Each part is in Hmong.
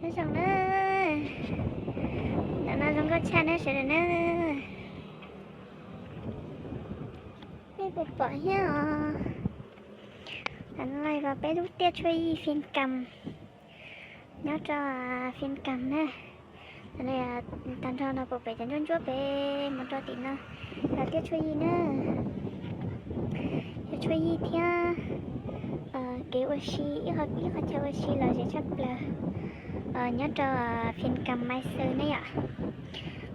Nyob zoo na, ntawm no zoo nkauj tshaj na sawv daws na. Nej puas pom thiab os? Ntawm no yog peb lub tiaj tshuaj yij Fij Kas nyob rau Fij Kas na. Tag nrho no pom pem cov ntsuab ntsuab pem mus rau tim no yog tiaj tshuaj yij na. Yog tshuaj yij thiab kev ua si, ib qho, ib qho chaw ua si lom zem tshaj plaws nyob rau Fij Kas Maiv Xwm ne yom.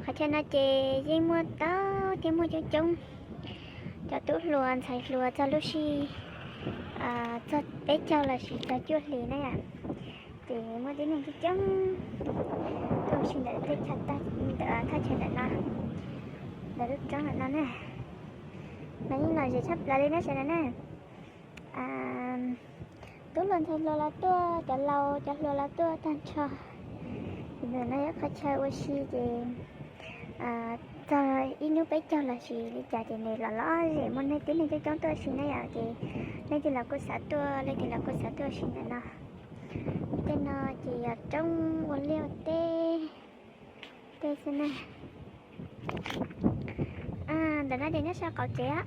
Qhov chaw no ces yeej muaj tau thiab muaj coob coob cov tub hluas ntxhais hluas txog lub sij txog peb caug los sis txog cuaj hlis na yom. Ces muaj tib neeg coob coob tuaj ua si ntawm tej chaw, ntawm thaj chaw ntawm no, ntawm lub roob ntawm no na. Mas yeej lom zem tshaj plaws li na sawv daws na. Tub hluas ntxhais hluas los tuaj, cov laus cov hluas los tuaj tag nrho. Ntawm no yog qhov chaw ua si ces txog ib hnub peb caug los sis li cas ces nws lom lom zem muaj neeg, tib neeg coob coob tuaj ua si na yom. Ces leej twg los kuj xav tuaj, leej twg los kuj xav tuaj ua si ntawm no. Tej no ces yog roob ua liaj ua teb tej xwb na. Ntawm no ces nyob sab qaum tsev.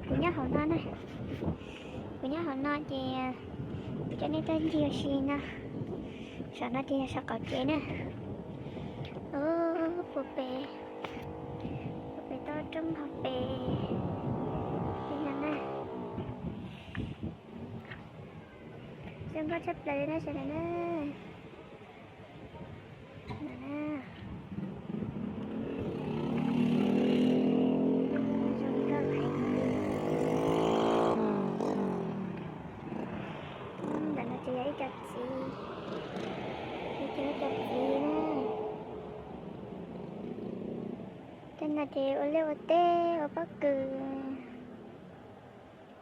Kuv nyob hauv no na, kuv nyob hauv no ces kuv coj nej tuaj ncig ua si no. Saum no ces yog saum qaum tsev na. Puag pem, puag pem toj roob hauv pes li no na. Zoo nkauj tshaj plaws li na sawv daws na. Zoo nkauj heev li. Ntawm no ces yog ib co txiv, ib co txiv na. Tej no ces ua liaj ua teb ua pob kws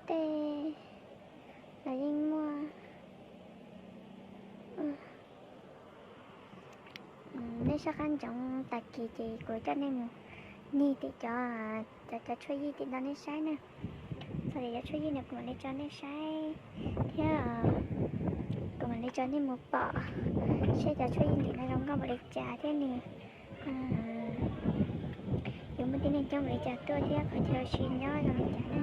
tej los yeej muaj. Nej soj qab ntsoov tag kis ces kuv coj nej mus ncig tim cov, cov, cov tshuaj yij tim no nej saib na. Txog tim cov tshuaj yij no kuv mam li tso nej saib thiab kuv mam li tso nej mus pom seb cov tshuaj yij tim no zoo nkauj npaum li cas thiab nws yuav muaj tib neeg coob npaum li cas tuaj thiab qhov chaw ua si nyob zoo li cas na.